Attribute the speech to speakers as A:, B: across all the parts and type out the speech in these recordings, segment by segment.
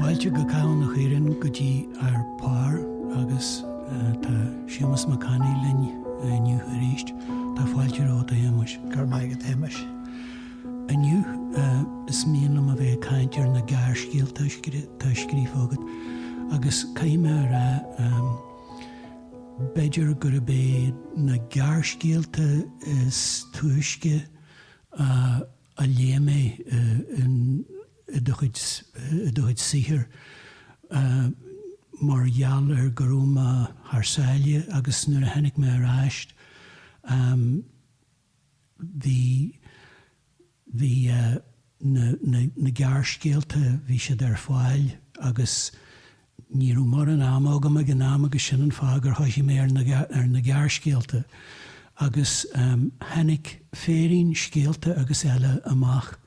A: Fáilte go Cadhan na Caoirinn go dtí Ar Pár agus tá Séamus Mac Annaidh linn inniu arís. Tá fáilte romhat a Shéamuis.
B: Go raibh maith agat a Shéamuis.
A: Inniu is mian liom a bheith ag caint ar na gearrscéalta atá scríofa agat agus caithfidh mé a rá b'fhéidir gurb é na gearrscéalta is túisce a a léigh mé i do chuid i do chuid saothair mar gheall ar go raibh mé thar sáile agus nuair a tháinig mé ar ais bhí bhí na na na gearrscéalta bhí siad ar fáil agus Ní raibh mórán ama agam ag an am agus sin an fáth gur thoisigh mé ar ar na gearrscéalta. Agus tháinig Féirín, Scéalta agus Eile amach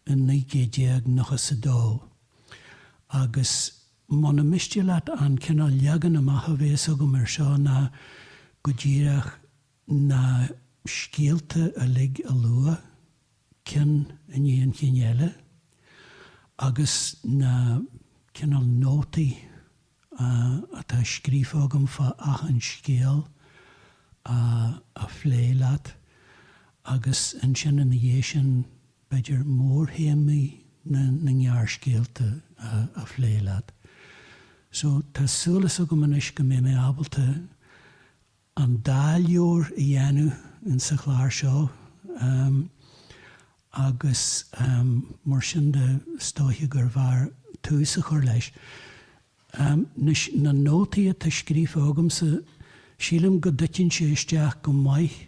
A: in 1992. Agus muna miste leat an cineál leagan amach a bhéas agam ar seo ná go díreach na scéalta uilig a lua, ceann i ndiaidh an chinn eile, agus na cineál nótaí atá scríofa agam fá achan scéal a phlé leat, agus ansin ina dhiaidh sin, b'fhéidir, mórthéamaí na ngearrscéalta a phlé leat. So, tá súil agam anois go mbeidh mé ábalta an dá leabhar a dhéanamh in sa chlár seo agus mar sin de is dóiche gurbh fhearr tús a chur leis. Anois, na nótaí atá scríofa agamsa, sílim go dtiteann sé isteach go maith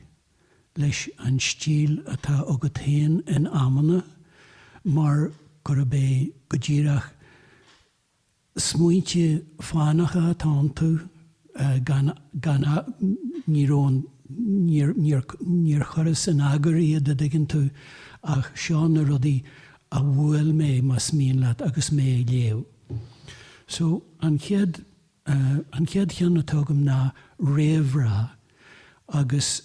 A: leis an stíl atá agat féin in amanna mar gurb é go díreach Smaointe fánacha atá iontu, gan, gan, ní raibh an, níor, níor, níor chuireas in eagar iad, a dtuigeann tú, ach seo na rudaí a bhuail mé, más mian leat, agus mé ag léamh. So, an chéad, an chéad cheann atá agam ná réamhrá, agus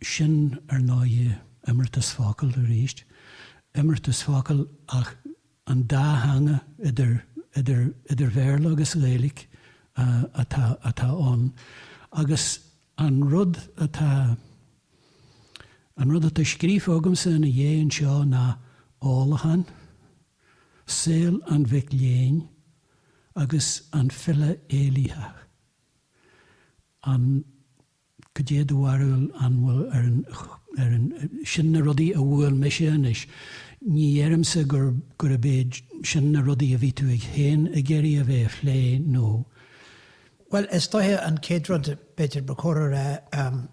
A: sin, ar ndóighe, imeartas focal arís, imeartas focal ach An dá theanga, idir, idir, idir Bhéarla agus Ghaeilge atá, atá ann. Agus an rud atá, an rud atá scríofa agamsa ina dhiaidh anseo ná ólachán, saol an mhic léinn agus an file éalaitheach. An. Cad é do bharúil an bhfuil ar an, ar an, sin na rudaí a bhuail mise anois. Ní dheirimse gur, gurb é sin na rudaí a bhí tú ag féin ag iarraidh a bheith a phlé nó.
B: Bhuel, is dóiche an chéad rud b'fhéidir ba chóir a rá, an,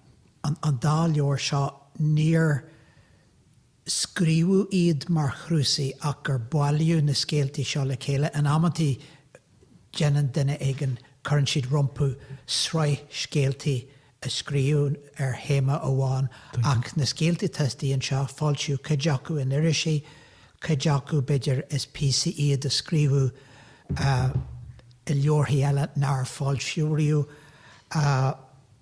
B: an dá leabhar seo, níor scríobhadh iad mar chnuasaigh ach gur bailíodh na scéaltaí seo le chéile. In amantaí déanann duine éigin, cuireann siad rompu sraith scéaltaí a scríobhadh ar théama amháin ach na scéaltaí atá istigh anseo, foilsíodh cuid acu in irisí, cuid acu b'fhéidir is píosaí iad a scríobhadh i leabharthaí eile nár foilsíodh riamh.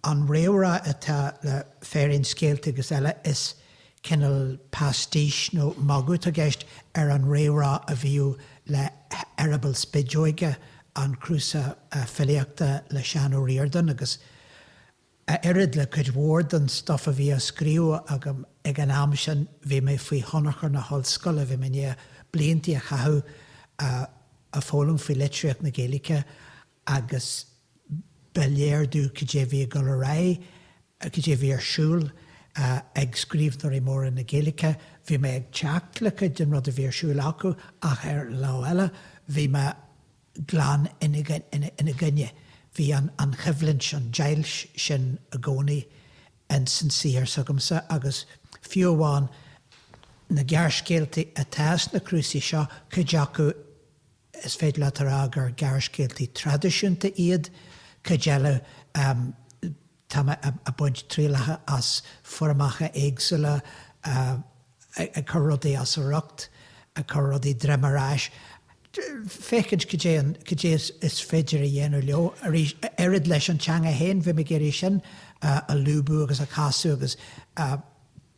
B: An réamhrá atá le Féirín, Scéalta agus Eile, is cineál pastiche nó magadh atá i gceist ar an réamhrá a bhíodh le Eireaball Spideoige, an cnuasach filíochta le Seán Ó Ríordáin agus a oiread le cuid mhór den stuif a bhí á scríobh agam ag an am sin bhí mé faoi thionchar na hollscoile, bhí mé i ndiaidh bliantaí a chaitheamh ag foghlaim faoi litríocht na Gaeilge agus ba léir domh cad é a bhí ag dul ar aghaidh, cad é a bhí ar siúl ag scríbhneoirí móra na Gaeilge. Bhí mé ag teacht le cuid den rud a bhí ar siúl acu ach ar an lámh eile bhí mé glan ina gcoinne. Bhí an choimhlint, an deighilt sin i gcónaí ins an saothar s'agamsa agus fiú amháin na gearrscéaltaí atá sna cnuasaigh seo, cuid acu, Is féidir leat a rá gur gearrscéaltaí traidisiúnta iad, cuid eile tá mé ag baint trialacha as foirmeacha éagsúla, ag cur rudaí as a riocht, ag cur rudaí droim ar ais, féachaint cad é an, cad é is féidir a dhéanamh leo. Arís, oiread leis an teanga féin, bhí mé ag iarraidh sin a lúbadh agus a chasadh agus.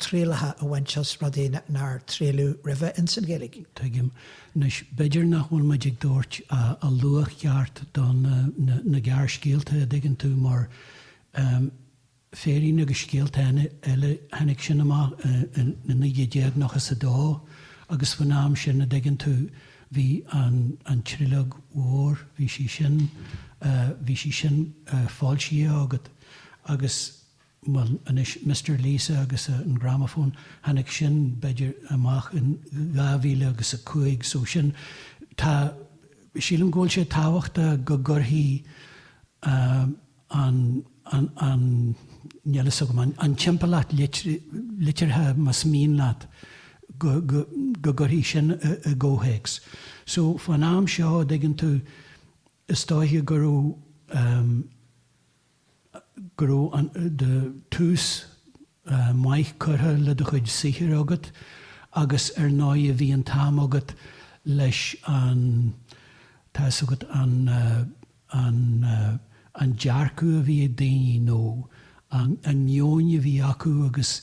B: trialacha a bhaint as rudaí nár triaileadh roimhe ins an Ghaeilge.
A: Tuigim. Anois, b'fhéidir nach bhfuil muid ag tabhairt a luach ceart do na gearrscéalta, a dtuigeann tú, mar Féirín agus Scéalta Eile, tháinig sin amach i 1992 agus faoin am sin, a dtuigeann tú, bhí an triológ mhór, bhí sí sin, bhí sí sin foilsithe agat agus. bhuel, anois, Mister Lisa agus an Gramafón, tháinig sin, b'fhéidir, amach in 2005, so sin, tá, sílim go bhfuil sé tábhachtach go gcuirfí an, an, an, níl fhios agam, an, an timpeallacht liteartha, más mian leat, go, go, go gcuirfí sin i gcomhthéacs. So, fán am seo, a dtuigeann tú, is dóiche go raibh, go raibh an tús maith curtha le do chuid saothair agat agus ar ndóighe bhí an t-am agat leis an, tá fhios agat, an, an, an dearcadh a bhí ag daoine nó an meon a bhí acu agus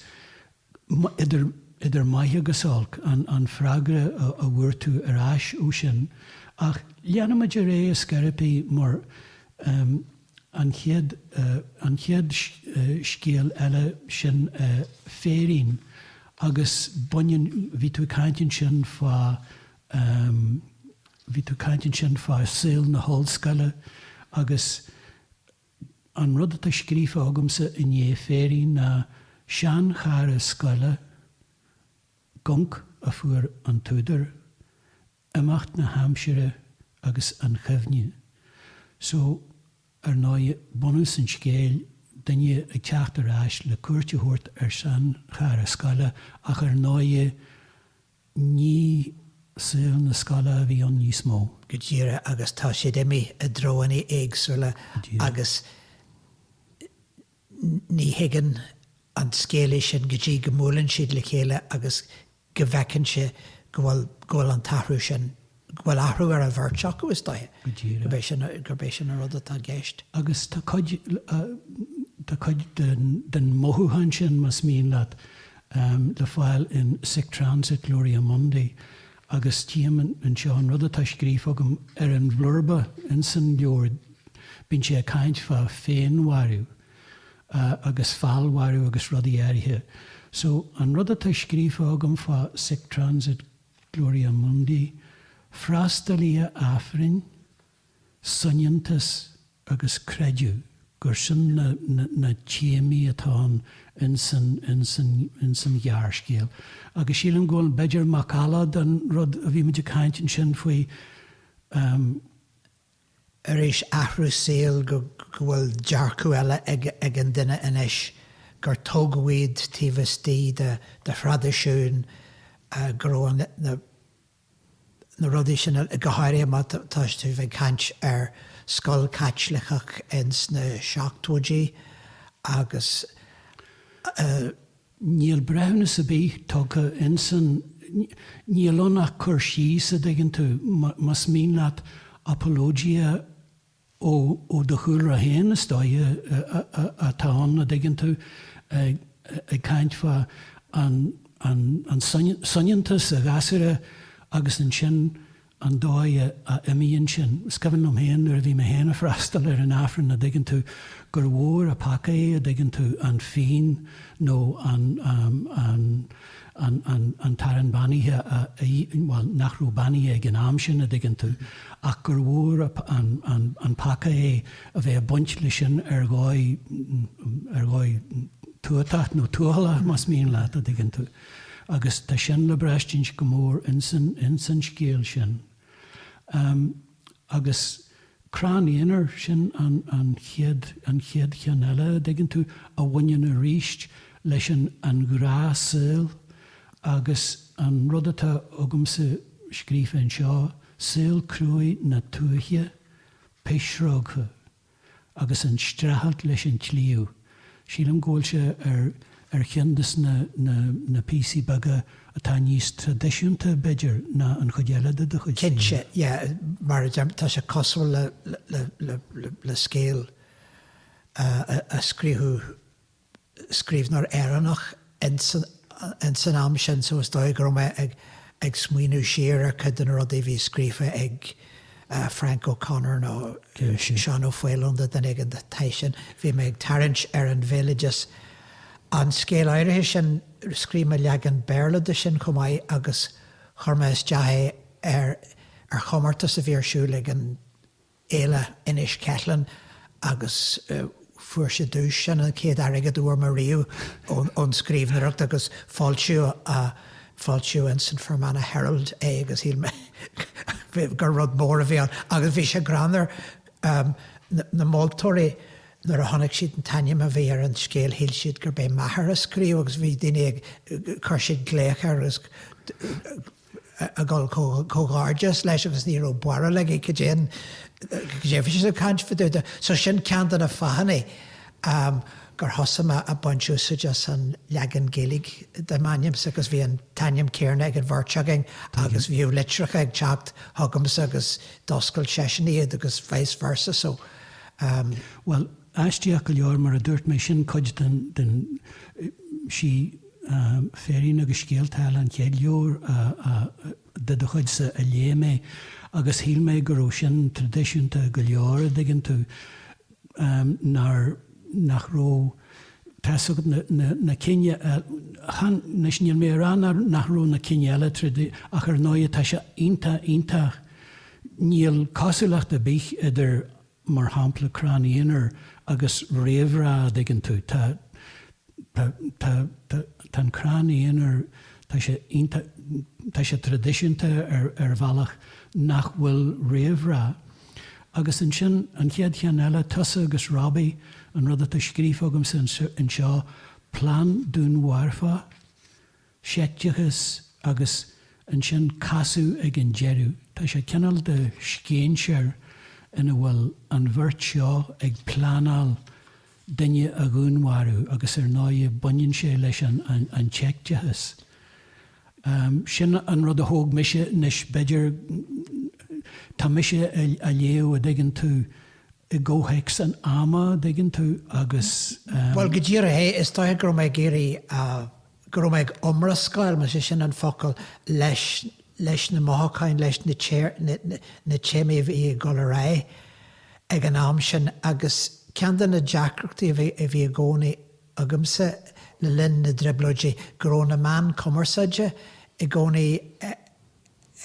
A: idir, idir maith agus olc, an freagra a bhfuair tú ar ais ó sin. Ach leanfaimid ar aghaidh ar scor ar bith mar an chéad, an chéad scéal eile sin Féirín agus baineann, bhí tú ag caint ansin fá, bhí tú ag caint ansin fá saol na hollscoile agus, An rud atá scríofa agamsa i ndiaidh Féirín ná seanchara scoile, gonc a fuair an t-údar, imeacht na haimsire agus an chuimhne. So, ar ndóigh, bunús an scéil, duine ag teacht ar ais le cuairt a thabhairt ar seanchara scoile ach ar ndóigh, Ní saol na scoile a bhí ann níos mó.
B: Go díreach, agus tá siad imithe i dtreoanna éagsúla agus ní thuigeann an scéalaí sin go dtí go mbuaileann siad le chéile agus go bhfeiceann sé go bhfuil, go bhfuil an t-athrú sin, go bhfuil athrú ar an bheirt acu, is dóiche.
A: Go díreach.
B: Gurb é sin, gurb é sin an rud atá i gceist.
A: Agus tá cuid, tá cuid den, den mothúchán sin, más mian leat, le fáil in Sic Transit Gloria Mundi agus tchím anseo an rud atá scríofa agam ar an bhlurba insan leabhar, bíonn sé ag caint fá féinmharú agus feallmharú agus rudaí áirithe. So, an rud atá scríofa agam fá Sic Transit Gloria Mundi, freastalaithe Aifrinn, soineantas agus creideamh, gur sin na téamaí atá ann ins an ghearrscéal. Agus sílim go bhfuil, b'fhéidir, macalla den rud a bhí muid ag caint ansin faoi.
B: Arís, athrú saoil, go bhfuil dearcadh eile ag an duine anois, gur tógadh iad taobh istigh de thraidisiún, go raibh na. na rudaí sin, go háirithe má tá tú ag caint ar scoil Chaitliceach ins na seachtóidí agus.
A: Níl breithiúnas ar bith tugtha insan, níl ann ach cur síos, a dtuigeann tú, más mian leat apologia ó do chúlra féin, is dóiche, atá ann, a dtuigeann tú, ag caint fá an soineantas a ghasúra agus ansin an dóigh a imíonn sin. Is cuimhin liom féin nuair a bhí mé féin ag freastal ar an Aifreann, a dtuigeann tú, gur mhór a peaca é, a dtuigeann tú, an fíon nó an, an, an t-arán beannaithe a, bhuel, nach raibh beannaithe ag an am sin, a dtuigeann tú, ach gur mhór an peaca é a bheith ag baint leis sin ar dhóigh, ar dhóigh tuatach nó tuathalach, más mian leat, a dtuigeann tú. Agus tá sin le braistint go mór ins an scéal sin. Agus Crann Aonair, sin an chéad, an chéad cheann eile, a dtuigeann tú, a bhaineann arís leis an an ghnáthsaol agus an rud atá agamsa scríofa anseo, saol cruaidh na tuaithe, pisreogtha. agus an streachailt leis an tsliabh. Sílim go bhfuil sé ar ar cheann de na na píosaí beaga atá níos traidisiúnta, b'fhéidir, ná an chuid eile de do chuid
B: saothair. Cinnte, yeah. Mar a deirim, tá sé cosúil le le le le scéal a scríobhadh scríbhneoir Éireannach ins an. ins an am sin so is dóigh go raibh mé ag ag smaoineamh siar ar cuid de na rudaí a bhí scríofa ag Frank O'Connor nó Seán Ó Faoláin nó duine éigin den tsaghas sin. Bhí mé ag tarraingt ar an bhéaloideas. An scéal áirithe sin, scríobh mé leagan Béarla de sin chomh maith agus chuir mé isteach é ar ar chomórtas a bhí ar siúl ag an Fhéile Inis Ceithleann agus fuair sé duais, sin an chéad airgead a fuair mé riamh ón scríbhneoireacht agus foilsíodh foilsíodh ins an Fermanagh Herald é agus shíl mé gur rud mór a bhí ann agus bhí sé greannmhar na moltóirí nuair a chonaic siad an t-ainm a bhí ar an scéal shíl siad gurb é m'athair a scríobh agus bhí daoine ag chuir siad glaoch air agus ag dul comhghairdeas leis agus ní raibh barúil aige cad é an, cad é a bhí siad ag caint fá dtaobh de. So sin ceann de na fáthanna gur thosaigh mé ag baint úsáid as an leagan Gaeilge de m'ainmse agus bhí an t-ainm céanna ag an bheirt againn agus bhíodh litreacha ag teacht chugamsa agus d'oscail seisean iad agus vice versa so.
A: Bhuel, aisteach go leor, mar a dúirt mé, sin cuid den, den, sí Féirín agus Scéalta Eile an chéad leabhar de do chuidse a léigh mé agus shíl mé go raibh sin traidisiúnta go leor, a' dtuigeann tú, nár, nach raibh, tá's agat na, na, na cinn eile, chan, anois níl mé a rá nár, nach raibh na cinn eile traidi, ach ar ndóighe tá sé iontach, iontach, níl cosúlacht ar bith idir mar shampla Crann Aonair agus Réamhrá, a' dtuigeann tú, tá, tá, tá, tá, tá an Crann Aonair, tá sé iontach, tá sé traidisiúnta ar, ar bhealach nach bhfuil Réamhrá. Agus ansin, an chéad cheann eile, tusa agus Robbie, an rud atá scríofa agamsa anseo, plean dúnmharfach, seicteachas agus ansin casadh ag an deireadh. Tá sé cineál de scéinséir ina bhfuil an bheirt seo ag pleanáil duine a dhúnmharú agus ar ndóighe baineann sé leis an tseicteachas. Sin an rud a thóg mise anois b'fhéidir tá mise á léamh a dtuigeann tú i gcomhthéacs an ama, a dtuigeann tú, agus.
B: Bhuel, go díreach é, is dóiche go raibh mé ag iarraidh, go raibh mé ag iomrascáil, más é sin an focal, leis, leis na mothúcháin, leis na na téamaí a bhí ag dul ar aghaidh ag an am sin agus ceann de na deacrachtaí a bhí, a bhí i gcónaí agamsa le linn na dTrioblóidí, go raibh na meáin cumarsáide i gcónaí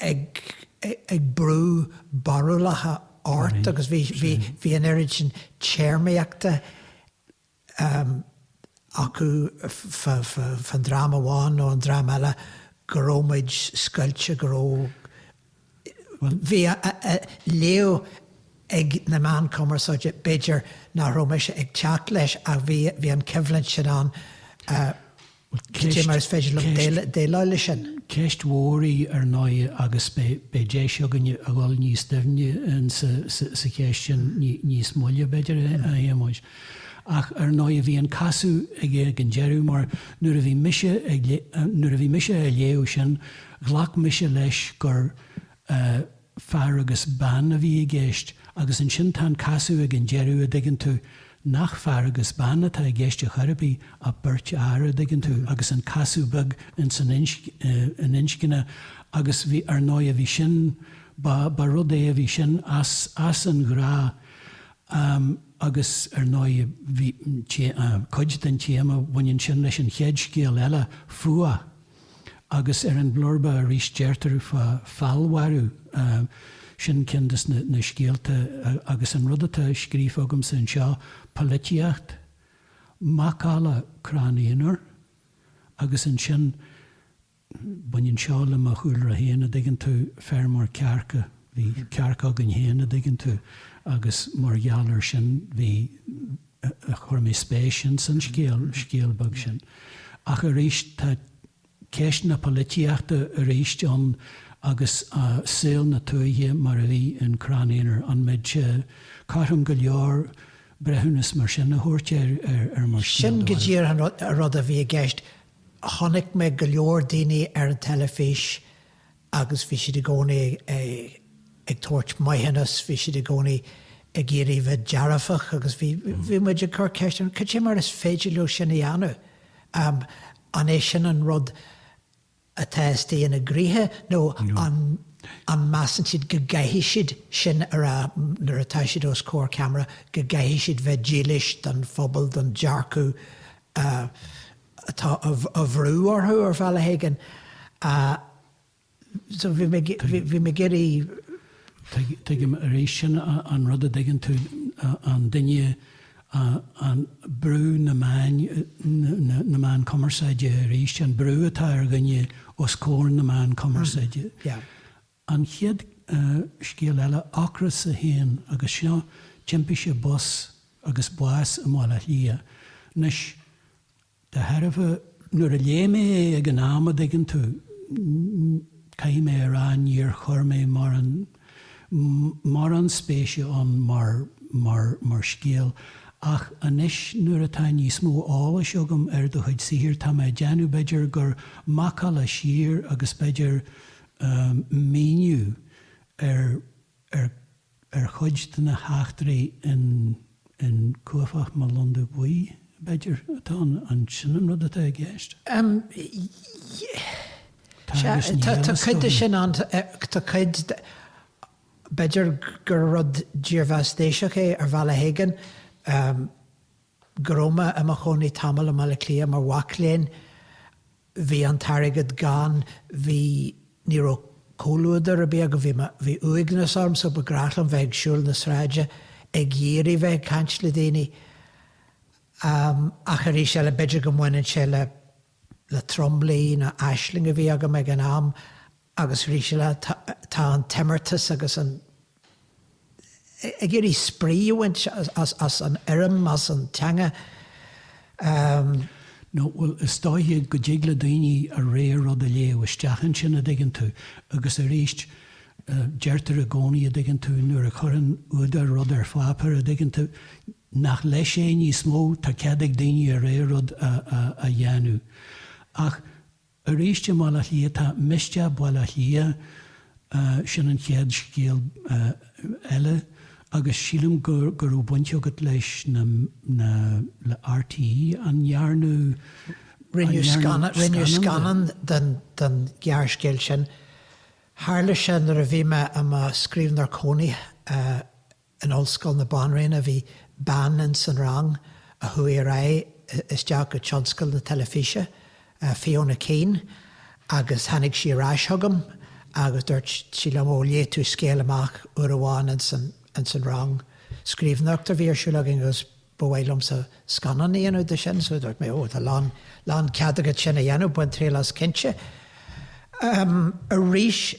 B: ag ag brú barúlacha ort agus bhí bhí bhí an oiread sin téarmaíochta acu fá fá fán dream amháin nó an dream eile go raibh muid scoilte, go raibh bhí léamh ag na meáin cumarsáide b'fhéidir nach raibh mise ag teacht leis ach bhí bhí an choimhlint sin ann. Cad é mar is féidir liom déileáil leis sin?
A: Ceist mhór í ar ndóigh agus beidh deis againne a dhul níos doimhne sa cheist sin níos moille b'fhéidir, a Shéamuis. Ach ar ndóigh bhí an casadh ag ag an deireadh mar nuair a bhí mise ag nuair a bhí mise á léamh sin ghlac mise leis gur fear agus bean a bhí i gceist agus ansin tá an casadh ag an deireadh a dtuigeann tú nach fear agus bean atá i gceist ar chor ar bith ach beirt fhear a dtuigeann tú agus an casadh beag ins an in inscne agus bhí ar ndóigh bhí sin ba ba rud é a bhí sin as as an ghnáth agus ar ndóigh bhí cuid den téama baineann sin leis an chéad scéal eile fuath. Agus ar an bhlurba arís deirtear fá feallmharú, sin ceann des na scéalta agus an rud atá scríofa agamsa anseo, polaitíocht, macalla crann aonair agus ansin baineann seo le mo chúlra féin a dtuigeann tú, feirmeoir cearca, bhí cearca againn féin a dtuigeann tú agus mar gheall ar sin bhí, chuir mé spéis ins an scéal, scéal beag sin. Ach arís tá ceist na polaitíochta arís ann agus saol na tuaithe mar a bhí in Crann Aonair, an mbeidh sé cothrom go leor breithiúnas mar sin a thabhairt air ar mar scéal
B: Sin go díreach an rud a bhí i gceist. Chonaic mé go leor daoine ar an teilifís agus bhí siad i gcónaí ag tabhairt maithiúnas, bhí siad i gcónaí ag iarraidh bheith dearfach agus bhí, bhí muid ag cur ceist orthu, cad é mar is féidir leo sin a dhéanamh? An é sin an rud atá istigh ina gcroíthe nó an an measann siad go gcaithfidh siad sin a rá nuair atá siad os comhair ceamara, go gcaithfidh siad bheith dílis don phobal, don dearcadh atá á bhrú orthu ar bhealach éigin? So bhí mé bhí mé ag iarraidh.
A: Tuigim arís sin an rud a dtuigeann tú an duine an brú na meáin na meán cumarsáide arís an brú atá ar dhuine os comhair na meán cumarsáide. An chéad scéal eile Ocras 1 agus seo timpiste bus agus bás i mBaile Átha Cliath. Anois De thairbhe, nuair a léigh mé é ag an am, a dtuigeann tú, caithfidh mé a rá níor chuir mé mórán, mórán spéise ann mar, mar, mar scéal. Ach anois nuair atá níos mó eolais agam ar do chuid saothair, tá mé ag déanamh b'fhéidir gur macalla siar agus b'fhéidir míniú ar, ar, ar chuid de na heachtraí in in Cuaifeach mo Londubh Buí, b'fhéidir, atá ann. An sin an rud atá i gceist?
B: Tá agus níl, Tá cuid de sin ann, tá cuid de, b'fhéidir gur rud dírbheaisnéiseach é ar bhealach éigin, go raibh mé i mo chónaí tamall i mBaile Átha Cliath mar mhac léinn, Bhí an t-airgead gann, bhí, ní raibh comhluadar ar bith agam, bhí mé, bhí uaigneas orm so ba ghnách liom bheith ag siúl na sráide ag iarraidh bheith ag caint le daoine. Ach arís eile, b'fhéidir go mbaineann sé le, le tromluí nó aisling a bhí agam ag an am Agus arís eile, tá an t-imeartas agus an, ag iarraidh spraoi a bhaint as an fhoirm, as an teanga.
A: Nó, bhuel, is dóiche go dtig le daoine a rogha rud a léamh isteach ansin, a dtuigeann tú. Agus arís, deirtear i gcónaí, a dtuigeann tú, nuair a chuireann údar rud ar pháipéar, a dtuigeann tú, nach leis é níos mó, tá cead ag daoine a rogha rud a dhéanamh. Ach Arís i mBaile Átha Cliath tá Mistéach Bhaile Átha Cliath, sin an chéad scéal eile agus sílim go go raibh baint agat leis na na le RTÉ, an ndearnadh
B: Rinneadh scannán rinneadh scannán den den ghearrscéal sin. Tharla sé nuair a bhí mé i mo scríbhneoir cónaithe In Ollscoil na Banríona bhí bean ins an rang a chuaigh ar aghaidh isteach go tionscal na teilifíse, Fiona Keane, agus tháinig sí ar ais chugam agus dúirt sí liom, ó léigh tú scéal amach uair amháin ins an, ins an rang scríbhneoireachta a bhí ar siúl againn agus ba mhaith liomsa scannán a dhéanamh de sin. So dúirt mé, ó tá lán, lán cead agat sin a dhéanamh, bain triail as cinnte. Arís,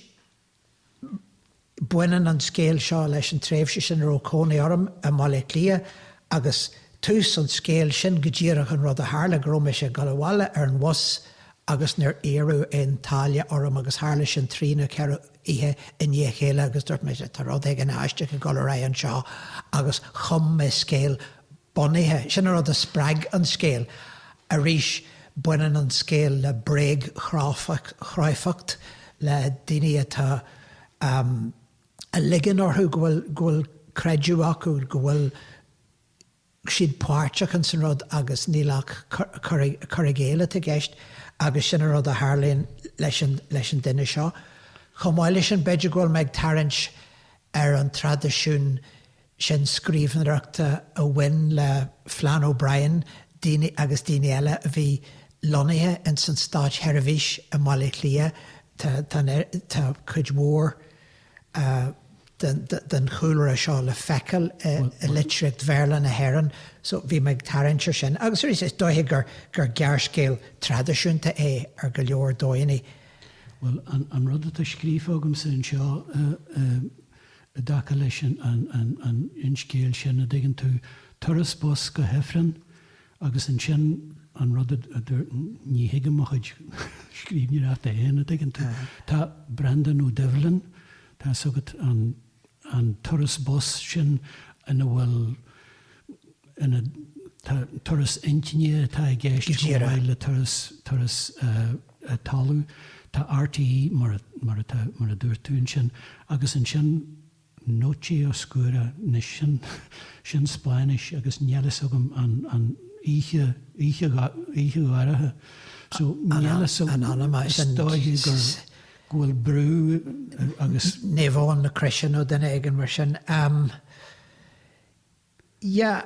B: Baineann an scéal seo leis an tréimhse sin a raibh cónaí orm i mBaile Átha Cliath agus tús an scéil, sin go díreach an rud a tharla, go raibh mise ag dul abhaile ar an bhus agus níor iarradh aon táille orm agus tharla sin trí nó ceithre oíche i ndiaidh a chéile agus dúirt mé tá rud éigin aisteach ag dul ar aghaidh anseo agus chum mé scéal bunaithe, sin an rud a spreag an scéal. Arís, baineann an scéal le bréagchráifeacht, le daoine atá a ligeann orthu go bhfuil, go bhfuil creideamh acu, go bhfuil siad páirteach ins an rud agus níl ach cur i gcéill atá i gceist agus sin an rud a tharlaíonn leis an, leis an duine seo. Chomh maith leis sin, b'fhéidir go bhfuil mé ag tarraingt ar an traidisiún sin scríbhneoireachta a bhain le Flann O'Brien, daoine agus daoine eile a bhí lonnaithe ins an stáitsheirbhís i mBaile Átha Cliath. Tá, tá, tá cuid mhór den, den chúlra seo le feiceáil i litríocht Bhéarla na hÉireann so bhí mé ag tarraingt ar sin. Agus arís, is dóiche gur, gur gearrscéal traidisiúnta é ar go leor dóigheanna.
A: Bhuel, an, an rud atá scríofa agamsa anseo i, I dtaca leis an scéal sin, a dtuigeann tú, turas bus go hIfreann agus ansin an rud a dúirt, ní thuigim mo chuid scríbhneoireachta féin, a dtuigeann tú. Tá Breandán Ó Doibhlin, tá 'fhios agat, an turas bus sin ina bhfuil, ina, tá turas intinne atá i gceist chomh maith le turas, turas talaimh. Tá RTÉ mar mar atá, mar a dúirt tú ansin, agus ansin Noche Oscura, anois sin, sin Spáinnis agus níl fhios agam an, an oíche, oíche, oíche dhorcha. So níl a fhios agam, is dóiche gur, go bhfuil brú agus.
B: Naomh Eoin na Croise nó duine éigin mar sin. Yeah.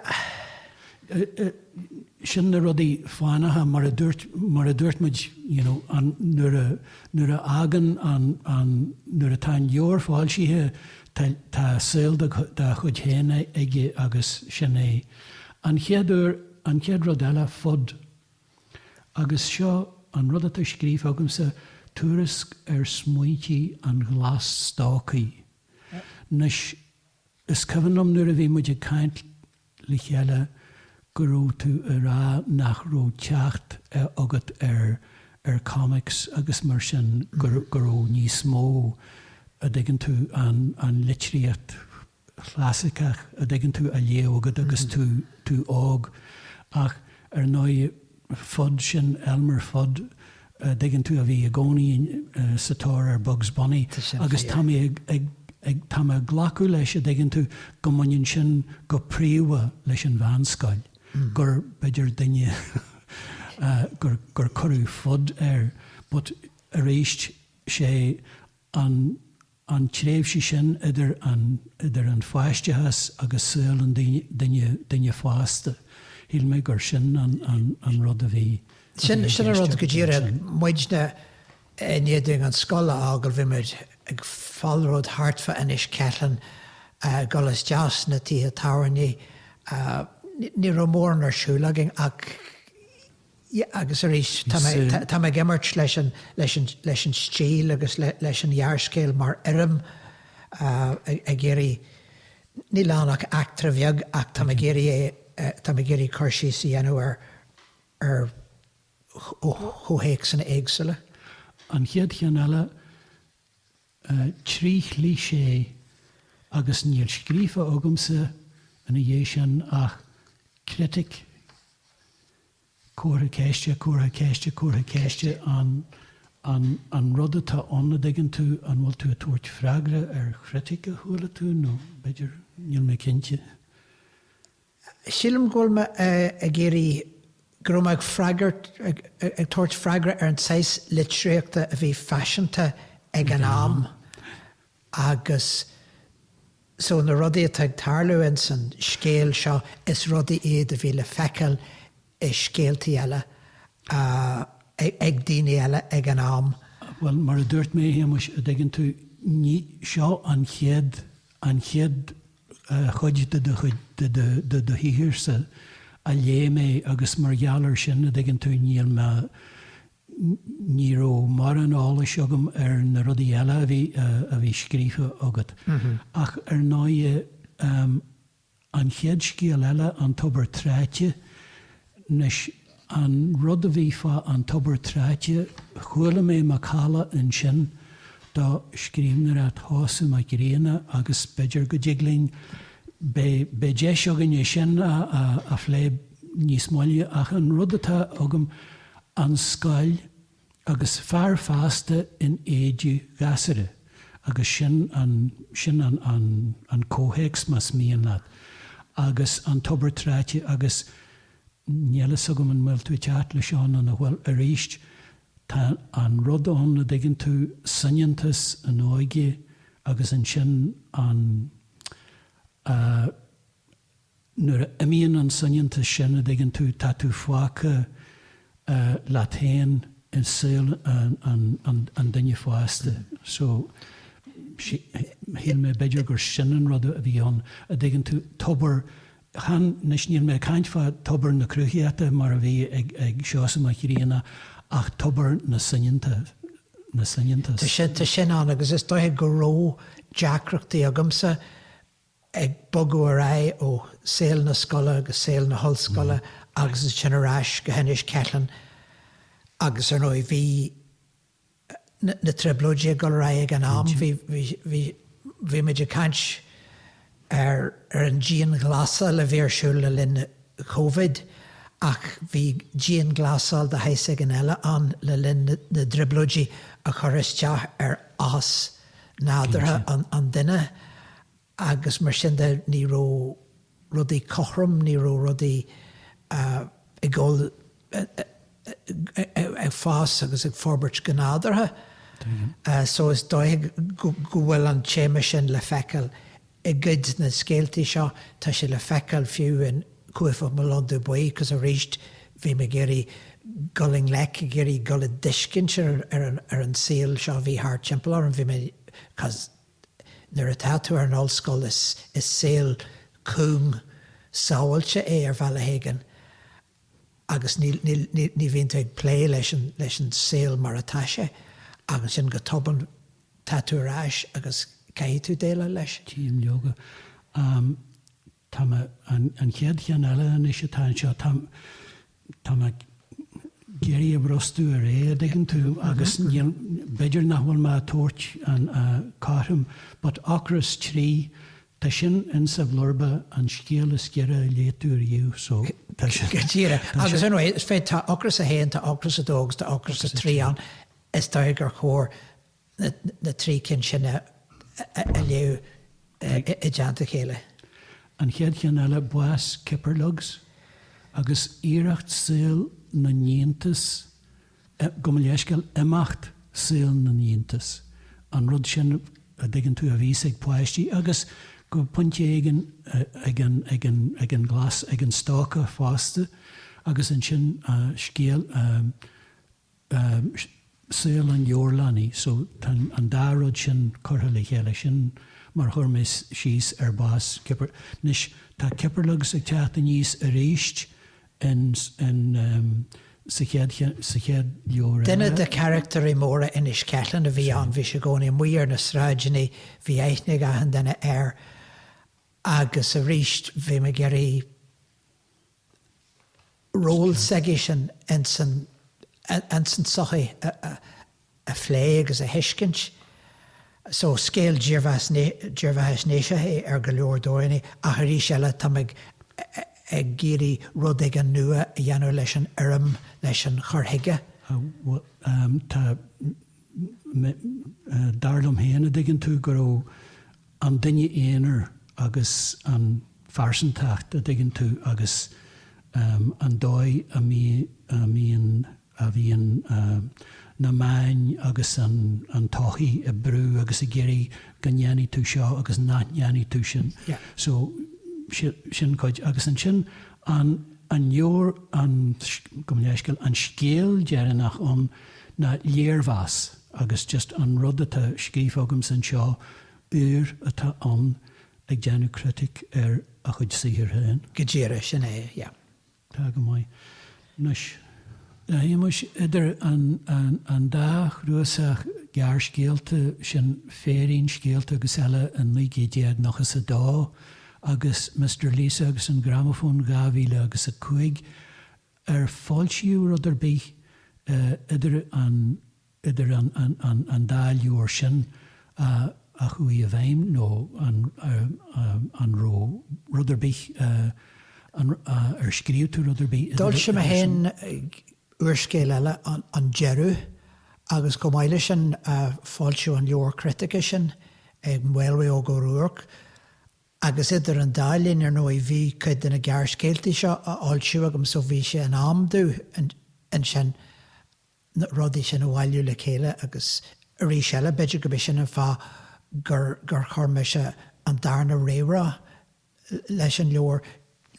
A: Sin na rudaí fánacha mar a dúirt, mar a dúirt muid, you know, an, nuair a, nuair a fhágann an, an, nuair atá an leabhar foilsithe tá, tá saol dá, dá chuid féin aige agus sin é. An chéad uair, an chéad rud eile, Fud. Agus seo an rud atá scríofa agamsa, tuairisc ar smaointí an ghlas-stócaigh. Anois, is cuimhin liom nuair a bhí muid ag caint le chéile go raibh tú ag rá nach raibh teacht agat ar ar comics agus mar sin, go go raibh níos mó, a dtuigeann tú, an an litríocht chlasaiceach, a dtuigeann tú, á léamh agat agus tú, tú óg. Ach ar ndóigh, Fudd, sin Elmer Fudd, a dtuigeann tú, a bhí i gcónaí sa tóir ar Bugs Bunny agus tá mé ag, ag, ag, tá mé ag glacadh leis, a dtuigeann tú, go mbaineann sin go príomha leis an mheánscoil, gur, b'fhéidir duine, gur, gur cuireadh Fudd air. But arís, sé an, an tréimhse sin idir an, idir an pháisteachas agus saol an duine, duine, duine fásta. Shíl mé gur sin an, an, an rud a bhí,
B: a bhí Sin, sin an rud go díreach. Muidne, i ndiaidh dúinn an scoil a fhágáil, bhí muid ag falróid thart fá Inis Ceithleann, ag dul isteach sna tithe tábhairne. Ní raibh mórán ar siúl againn ach, Agus arís, tá mé, tá mé ag imirt leis an, leis an, leis an stíl agus leis an ghearrscéal mar fhoirm, ag iarraidh, níl ann ach eachtra bheag ach tá mé ag iarraidh é, tá mé ag iarraidh cur síos a dhéanamh ar, ar chomhthéacsanna éagsúla.
A: An chéad cheann eile, 3 chliché agus níl scríofa agamsa ina dhiaidh sin ach critic, comhartha ceiste, comhartha ceiste, comhartha ceiste, an, an, an rud atá ann, a dtuigeann tú, an bhfuil tú ag tabhairt freagra ar chritic a chuala tú nó b'fhéidir, níl mé cinnte.
B: Sílim go bhfuil mé ag iarraidh, go raibh mé ag freagairt, ag tabhairt freagra ar an saghas litríochta a bhí faiseanta ag an am agus so na rudaí atá ag tarlú ins an scéal seo is rudaí iad a bhí le feiceáil i scéaltaí eile ag daoine eile ag an am.
A: Bhuel, mar a dúirt mé, a Shéamuis, a dtuigeann tú, ní, seo an chéad, an chéad chuid de do chuid, de do, de do shaotharsa a léigh mé agus mar gheall air sin, a dtuigeann tú, níl mé, ní raibh mórán eolais agam ar na rudaí eile a bhí, a bhí scríofa agat. Ach ar ndóighe, An chéad scéal eile, An Tobar Tráite. Anois, an rud a bhí fá An Tobar Tráite, chuala mé macalla ansin do scríbhneoireacht Sheosaimh Mhic Grianna agus b'fhéidir go dtig linn, beidh, beidh deis againn é sin a, a phlé níos moille ach an rud atá agam, an scoil, Agus fear fásta in éide ghasúra, agus sin an, sin an, an, an comhthéacs más mian leat. Agus an tobar tráite agus níl fhios agam an bhfuil tú ag teacht leis seo nó nach bhfuil, arís tá an rud ann a dtuigeann tú, soineantas an óige agus ansin an, eh, Nuair a imíonn an soineantas sin, a dtuigeann tú, tá tú fágtha leat féin i saol an duine fásta. So, shíl mé b'fhéidir gur sin an rud a bhí ann, a dtuigeann tú, tobar, chan, anois níl mé ag caint fá tobar na cruthaitheachta mar a bhí ag Seosamh Mac Grianna ach tobar na soineanta, na soineantas.
B: Tá sin ann agus is dóiche go raibh deacrachtaí agamsa ag bogadh ar aghaidh ó saol na scoile go saol na hollscoile agus ansin ar ais go hInis Ceithleann agus ar ndóigh bhí na trioblóidí ag dul ar aghaidh ag an am, bhí, bhí, bhí, bhí muid ag caint ar, ar an dianghlasáil a bhí ar siúl le linn Covid ach bhí dianghlasáil de shaghas éigin eile ann le linn na dtrioblóidí a chuir isteach ar fhás nádúrtha an duine agus mar sin de ní raibh rudaí cothrom, ní raibh rudaí ag dul ag ag fás agus ag forbairt go nádúrtha. So is dóiche go bhfuil an téama sin le feiceáil i gcuid de na scéaltaí seo, tá sé le feiceáil fiú in Cuaifeach Mo Londubh Buí, cos arís bhí mé ag iarraidh dul i ngleic, ag iarraidh dul i dtuiscint ar an ar an saol seo a bhí thart timpeall orm, bhí mé, cos nuair atá tú ar an ollscoil is is saol cúng sábháilte é ar bhealach éigin agus ní ní ní ní bhíonn tú ag plé leis an leis an saol mar atá sé agus ansin go tobann tá tú ar ais agus caithfidh tú déileáil leis.
A: Tchím, leoga. Tá mé, an chéad cheann eile anois atá anseo, tá, tá mé ag iarraidh a bhrostú ar aghaidh, a' dtuigeann tú, agus níl, b'fhéidir nach bhfuil mé a' tabhairt an cothrom, but Ocras 3, tá sin insa bhlurba an scéal is giorra a léigh tú riamh, so tá sin.
B: Go díreach. Agus ar ndóigh, is féidir, tá Ocras 1, tá Ocras 2 agus tá Ocras 3 ann, is dóigh gur chóir na trí cinn sin a léamh i dteannta a chéile.
A: An chéad cheann eile, Bás Kipperlugs, agus iarracht saol na n-iontas, gabh mo leithscéal, imeacht saol na n-iontas, an rud sin a dtuigeann tú a bhíos ag páistí agus go pointe éigin ag an, ag an, ag an gclas, ag an stócach fosta agus ansin scéal, saol an leabharlannaí. So tá an dá rud sin curtha le chéile. Sin mar a chuir mé síos ar Bás Kipper. Anois tá Kipperlugs ag teacht aníos arís in, in, sa chéad, sa chéad leabhar eile.
B: Duine de charactairí móra Inis Ceithleann a bhí ann. Bhí sé i gcónaí amuigh ar na sráideanna, bhí aithne ag achan duine air agus arís bhí mé ag iarraidh, ról s'aigesean ins an tsochaí a phlé agus a thuiscint. So, scéal dírbheathaisnéiseach é ar go leor dóigheanna ach arís eile tá mé ag iarraidh rud éigin nua a dhéanamh leis an fhoirm, leis an chur chuige.
A: Tá, dar liom féin, a dtuigeann tú, go raibh an duine aonair agus an phearsantacht, a dtuigeann tú, agus an dóigh a mbíonn, a bhíonn na meáin agus an tsochaí ag brú agus ag iarraidh go ndéanfaidh tú seo agus nach ndéanfaidh tú sin. So, sin cuid. Agus ansin an, an leabhar, an, gabh mo leithscéal, an scéal deireanach ann ná léirmheas agus just an rud atá scríofa agamsa anseo, údar atá ann ag déanamh critic ar a chuid saothair féin.
B: Go díreach, sin é, yeah.
A: Tá go maith. Anois, a Shéamuis, idir an dá chnuasach gearrscéalta sin, Féirín, Scéalta agus Eile in 1992 agus Mister Lisa agus an Gramafón 2005, Ar foilsíodh rud ar bith idir an idir an an dá leabhar sin a a chuaigh i bhfeidhm nó an an raibh rud ar bith an ar scríobh tú rud ar bith idir
B: D'fhoilsigh mé féin úrscéal eile, An Deireadh, agus chomh maith leis sin foilsíodh an leabhar critice sin ag Maolmhaodhóg Ó Ruairc. Agus idir an dá linn, ar ndóigh, bhí cuid de na gearrscéaltaí seo á fhoilsiú agam so bhí sé in am domh ansin na rudaí sin a bhailiú le chéile agus arís eile, b'fhéidir gurb é sin an fáth gur gur chuir mise an darna réamhrá leis an leabhar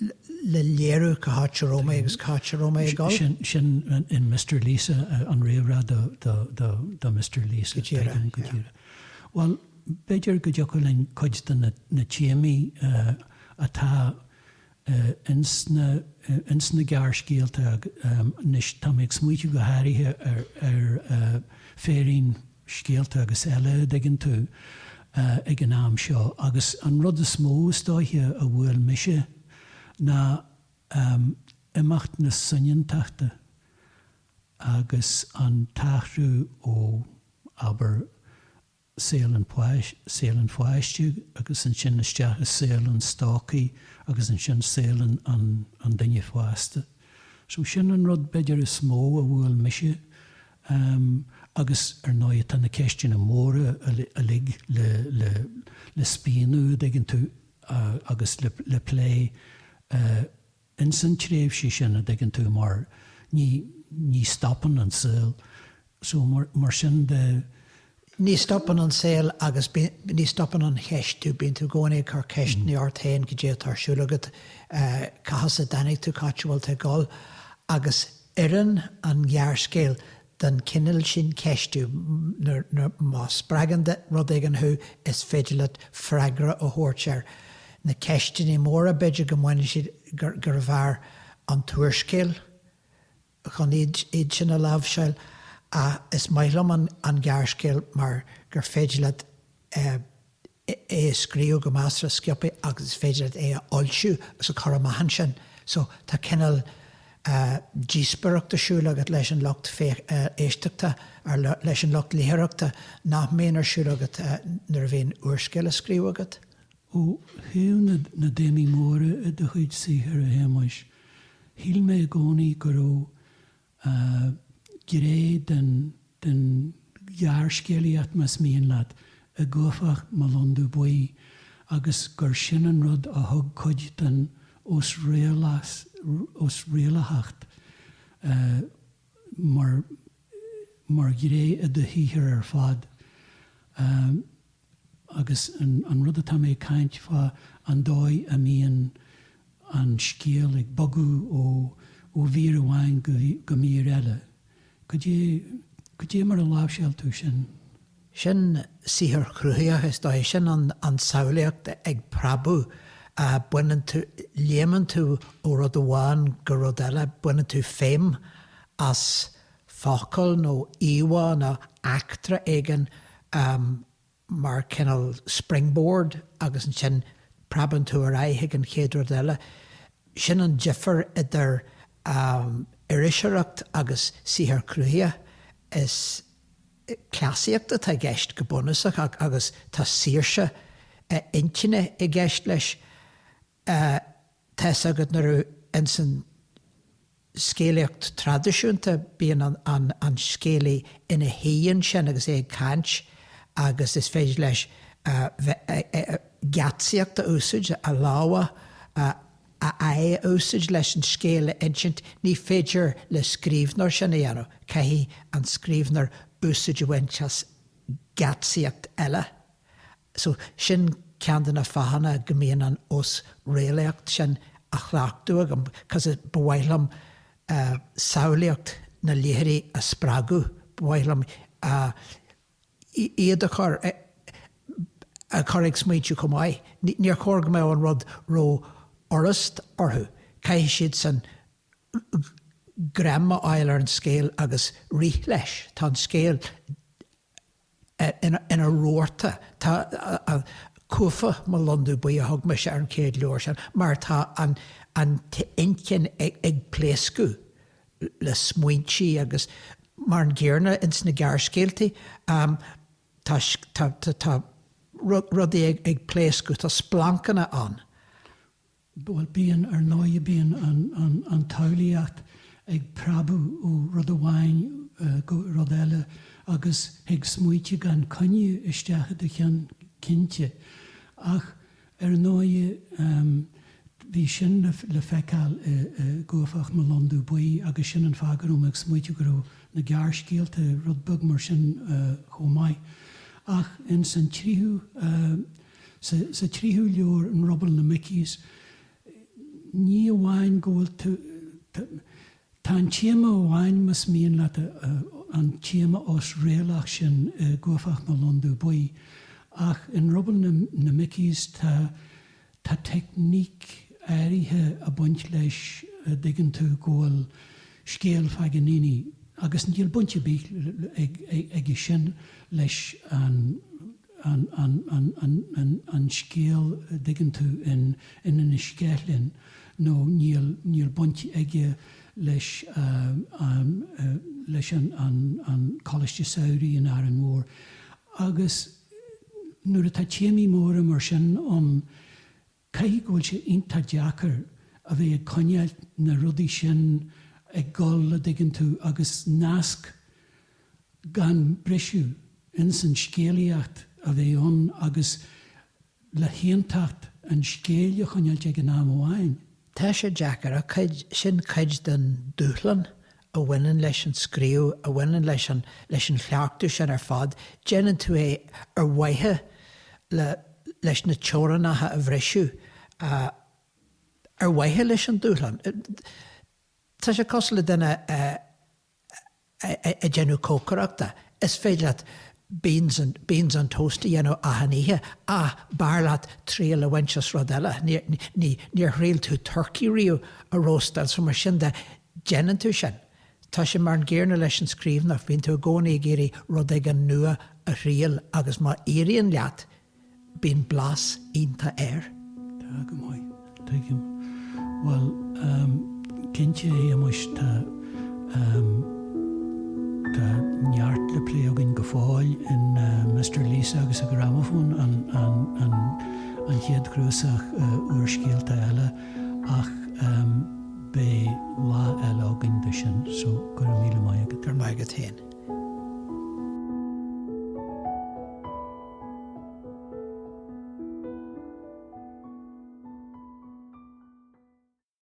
B: le léiriú cá háit a raibh mé agus cá háit a raibh mé ag dul.
A: Sin sin in Mister Lisa, an réamhrá do do do do Mister Lisa.
B: Go díreach, go díreach.
A: Bhuel, B'fhéidir go dtiocfadh linn cuid de na téamaí atá ins na ins na gearrscéalta anois, tá mé ag smaoitiú go háirithe ar ar Féirín, Scéalta agus Eile, a dtuigeann tú, ag an am seo. Agus an rud is mó, is dóiche, a bhuail mise ná imeacht na soineantachta agus an t-athrú ó, abair, saol an saol an pháiste agus ansin isteach i saol an stócaigh agus ansin saol an an an duine fásta. So sin an rud b'fhéidir is mó a bhuail mise agus ar ndóigh tá na ceisteanna móra uilig le le le spíonadh a dtuigeann tú agus le le plé Ins an tréimhse sin, a dtuigeann tú, mar Ní, ní stopann an saol. So mar, mar sin de.
B: Ní stopann an saol agus bí, ní stopann an cheistiú. Bíonn tú i gcónaí ag cur ceisteanna ort féin, cad é atá ar siúl agat, cá has a dtáinig tú, cá háit a bhfuil tú ag dul. Agus oireann an gearrscéal don chineál sin ceistiú. Nuair, nuair, má spreagann rud éigin thú, is féidir leat freagra a thabhairt air. Na ceisteanna móra, b'fhéidir go mbaineann siad, gur, gurbh fhearr an t-úrscéal chun iad, iad sin a láimhseáil. Ach is maith liom an, an gearrscéal mar gur féidir leat eh, é a scríobh go measartha sciobtha agus is féidir leat é a fhoilsiú agus a chur amach ansin. So tá cineál díospóireacht ar siúl agat leis an lucht éisteachta ar leis an lucht léitheoireachta nach mbíonn ar siúl agat nuair a bhíonn úrscéal á scríobh agat.
A: Ó thaobh na dtéamaí móra i do chuid saothair, a Shéamuis, shíl mé i gcónaí go raibh gné den den ghearrscéalaíocht, más mian leat, i gCuaifeach mo Londubh Buí agus gur sin an rud a thug cuid den osréalaitheacht mar mar ghné i do shaothar ar fad. Agus an rud atá mé ag caint fá, an dóigh a mbíonn an scéal ag bogadh ó ó mhír amháin go go mír eile. Cad é, cad é mar a láimhseáil tú sin?
B: Sin saothar cruthaitheach, is dóigh. Sin an an tsamhlaíocht ag preabadh. Baineann tú, léimeann tú ó rud amháin go rud eile, baineann tú feidhm as focal nó íomhá nó eachtra éigin mar cineál springboard agus ansin preabann tú ar aghaidh chuig an chéad rud eile. Sin an difear idir iriseoireacht agus saothar cruthaitheach. Is cleasaíocht atá i gceist go bunúsach agus tá saoirse intinne i gceist leis. Tá fhios agat nuair a ins an scéalaíocht traidisiúnta, bíonn an scéalaí ina shuí ansin agus é ag caint agus is féidir leis geatsaíocht a úsáid, a lámha, a aghaidh a úsáid leis an scéal a insint. Ní féidir le scríbhneoir sin a dhéanamh, caithfidh an scríbhneoir úsáid a bhaint as geatsaíocht eile. So, sin ceann de na fáthanna go mbíonn an osréalaíocht sin á chleachtadh agam, 'cause ba mhaith liom samhlaíocht na léitheoirí a spreagadh, ba mhaith liom iad a chur a chur ag smaointiú chomh maith. Níor chóir go mbeadh an rud ró-fhurast orthu, caithfidh siadsan greim a fháil ar an scéal agus rith leis. Tá an scéal ina rabharta. Tá Cuaifeach mo Londubh Buí a thug mise ar an chéad leabhar sin mar tá an t-inchinn ag pléascadh le smaointí agus mar an gcéanna ins na gearrscéaltaí tá tá rudaí ag pléascadh, tá splancanna ann.
A: Bhuel, bíonn, ar ndóigh, bíonn an tsamhlaíocht ag preabadh ó rud amháin go rud eile agus thig smaointe gan coinne isteach i do cheann, cinnte. Ach, ar ndóigh, bhí sin le feiceáil i gCuaifeach mo Londubh Buí agus sin an fáth go raibh mé ag smaoitiú go raibh na gearrscéalta rud beag mar sin chomh maith. Ach ins an tríú. Sa tríú leabhar, I nDruball na Mickies, ní amháin go bhfuil tú, tá an téama amháin, más mian leat, an téama osréalach sin i gCuaifeach mo Londubh Buí, ach i nDruball na Mickies tá, tá teicníc áirithe ag baint leis, a dtuigeann tú, go bhfuil scéal Phaganini, agus níl baint ar bith aige sin leis an. an scéal, a dtuigeann tú, in Inis Ceithleann, nó níl, níl baint aige leis an, leis an Coláiste Samhraidh in Árainn Mhór. Agus nuair atá téamaí móra mar sin ann, caithfidh go bhfuil sé iontach deacair a bheith ag coinneáilt na rudaí sin ag gol, a dtuigeann tú, agus nasc gan briseadh ins an scéalaíocht a bheith ann agus le haontacht an scéil a choinneáilt ag an am amháin.
B: Tá sé deacair ach cuid, sin cuid den dúshlán. a bhaineann leis an scríobh, a bhaineann leis an, leis an chleachtadh sin ar fad, déanann tú é ar mhaithe le, leis na teorainneacha a bhriseadh, ar mhaithe leis an dúshlán. Tá sé cosúil le duine a, ag déanamh cócaireachta. Is féidir leat beans and, beans on toast a dhéanamh achan oíche ach b'fhearr leat triail a bhaint as rud eile. Níor, ní, níor thriail tú turcaí riamh a róstáil so mar sin de, déanann tú sin. Tá sé mar an gcéanna leis an scríbhneoireacht, bíonn tú i gcónaí ag iarraidh rud éigin nua a thriail agus má éiríonn leat, Bíonn blas iontach air.
A: Tá go maith. Tuigim. Bhuel, cinnte, a Shéamuis, tá, tá neart le plé againn go fóill in Mister Lisa agus a Gramafón, an, an, an, an chéad chnuasach úrscéalta eile, ach beidh lá eile againn de sin, so go raibh míle maith agat.
B: Go raibh maith agat féin.